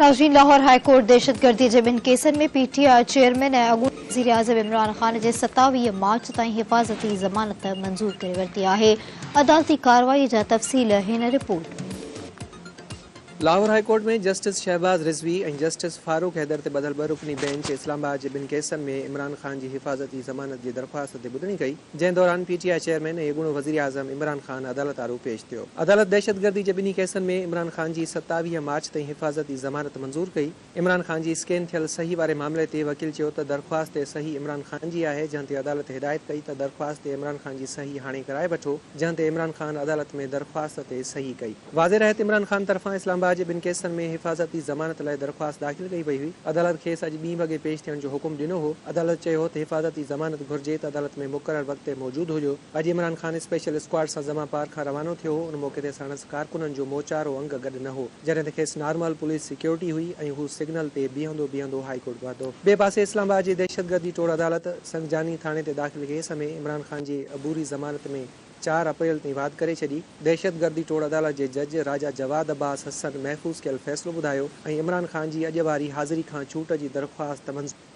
ناظرين Lahore high court دهشتگردي جي ٻن ڪيسن ۾ پي ٽي I chairman ۽ اڳوڻي وزيراعظم عمران خان جي 27 مارچ تائين حفاظتي ضمانت منظور ڪري ورتي آهي، عدالتي ڪارروائي جا تفصيل هن report ۾. Lahore high court ۾ justice Shahbaz Rizvi ۽ justice Farooq Haider تي ٻڌل ٻه رڪني بينچ اسلام آباد جي ٻن ڪيسن ۾ عمران خان جي حفاظتي ضمانت جي درخواست تي ٻڌڻي ڪئي، جنهن دوران پي ٽي I chairman ۽ اڳوڻو وزيراعظم عمران خان عدالت آڏو پيش ٿيو. عدالت دهشتگردي جي ٻنهي ڪيسن ۾ عمران خان جي 27 مارچ تائين حفاظتي ضمانت منظور ڪئي. عمران خان جي اسڪين ٿيل صحيح واري معاملي تي وڪيل چيو ته درخواست تي صحيح عمران خان جي آهي، جنهن تي عدالت هدايت ڪئي ته درخواست تي عمران خان جي صحيح هاڻي ڪرائي وٺو، جنهن تي عمران خان عدالت ۾ درخواست تي صحيح ڪئي. واضح رهي ته عمران خان طرفان اسلام آباد جي ٻن ڪيسن ۾ حفاظتي ضمانت لاء درخواست داخل ڪئي وئي هئي، عدالت کيس اڄ ٻين وڳي پيش ٿيڻ جو حڪم ڏنو هو، عدالت چيو هو ته حفاظتي ضمانت گهرجي ته عدالت ۾ مقرر وقت تي موجود هجو. اڄ عمران خان اسپيشل اسڪواڊ سان زمان پارڪ کان روانو ٿيو هو، ان موقعي تي ساڻس ڪارڪنن جو موچارو انگ گڏ نه هو، جڏهن ته کيس نارمل پوليس سيڪيورٽي هئي ۽ هو سگنل تي بيهندو بيهندو هائي ڪورٽ پهتو. ٻئي پاسي اسلام آباد جي دهشتگردي ٽوڙ عدالت سنگجاني ٿاڻي تي داخل ڪيس ۾ عمران خان جي عبوري ضمانت ۾ 4 اپريل تائين واڌ ڪري ڇڏي. دهشتگردي ٽوڙ عدالت جي جج راجا جواد عباس حسن محفوظ ڪيل فيصلو ٻڌايو ۽ عمران خان جي اڄ واري حاضري کان ڇوٽ جي درخواست منظور.